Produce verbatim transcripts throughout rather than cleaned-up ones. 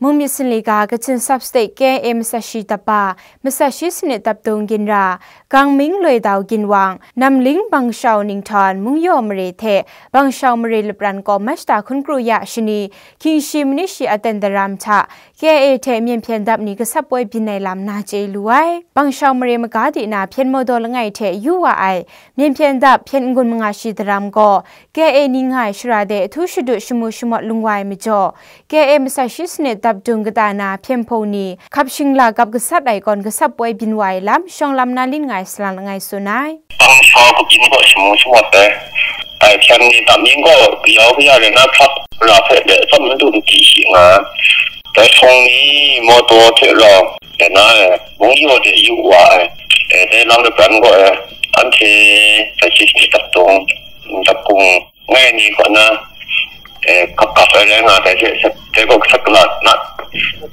Mung myit sanli ga Kachin Sub State K I A masat shi dap ba, masat shi sanit dap dung ginra, Gang Ming Loi Dau Ginwang, Namling Bangshau Ninghtawng, Mungyaw Mare hte Bangshau Mare lapran kaw Mach hta hkun kru ya shani, hkying shi manit shi aten daram hta, K I A hte Myen Hpyen dap ni kasap poi byin ai lam na chye lu ai. Bangshau Mare maga di na Hpyen Mawdaw langai hte yu wa ai, Myen Hpyen dap Hpyen n-gun manga shi daram gaw, K I A ni nga ai shara de htu shadu shamu shamawt lung wa ai majaw, K I A masat shi sanit dap dung kata na Hpyen Hpung ni hkap shingla kap gasat ai kawn kasap poi byin wa ai lam shawng lam na lin nga ai salang langai tsun ai. Bangshau kabyin gaw shamu shamawt ai. Ai hpyen ni dap mying gaw kayau kaya rai na hkrak ra hpe de tsawm n du n di shi nga ai. Dai hpung ni Mawdaw hte rau, de na ai, Mungyaw de yu wa ai. E, dai lam lapran gaw, e, anhte dai shi sanit dap dung, dap gung, ngai ni kaw na, e, kap kap ai rai nga, dai hte, dai gaw sak la na,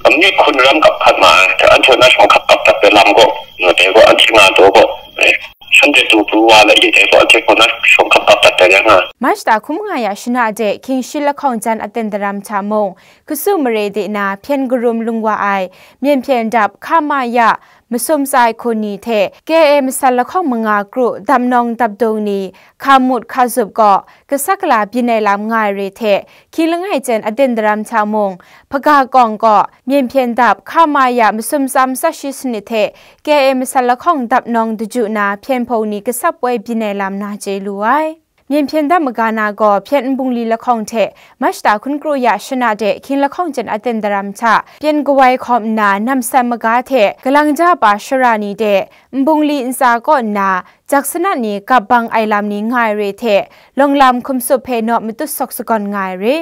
amyit hkun ram kap hkat ma ai, dai anhte na shawng kap kap dat ai lam gaw, dai gaw anhte nga taw gaw, e, shanhte tu pru wa la i, dai gaw anhte kaw na shawng kap kap dat ai rai nga. Mach hta hkun manga ya shana de, hkying shi lahkawng jan aten daram hta mung, Kasu Mare de na Hpyen Karum lung wa ai, Myen Hpyen dap Hka Ma Ya masum tsa ai hku ni hte K I A masat lahkawng manga kru dap nawng dap dung ni hka mut hka zup gaw, kasa kala byin ai lam nga ai re hte, hkying langai jan aten daram hta mung, Hpaga Kawng gaw, Myen Hpyen dap Hka Ma Ya masum tsa masat shi sanit hte K I A masat lahkawng dap nawng daju na Hpyen Hpung ni kasap poi byin ai lam na chye lu ai. Myen Hpyen dap maga na gaw Hpyen Nbungli lahkawng hte Mach hta hkun kru ya shana de hkying lahkawng jan aten daram hta, Hpyen Kawai hkawm nna Namsan maga hte Galang ja pa shara ni de Nbungli ntsa kaw nna jak sanat ni kap bang ai lam ni nga ai re hte, lawng lam hkum sup hpe naw matut sawk sagawn nga ai re.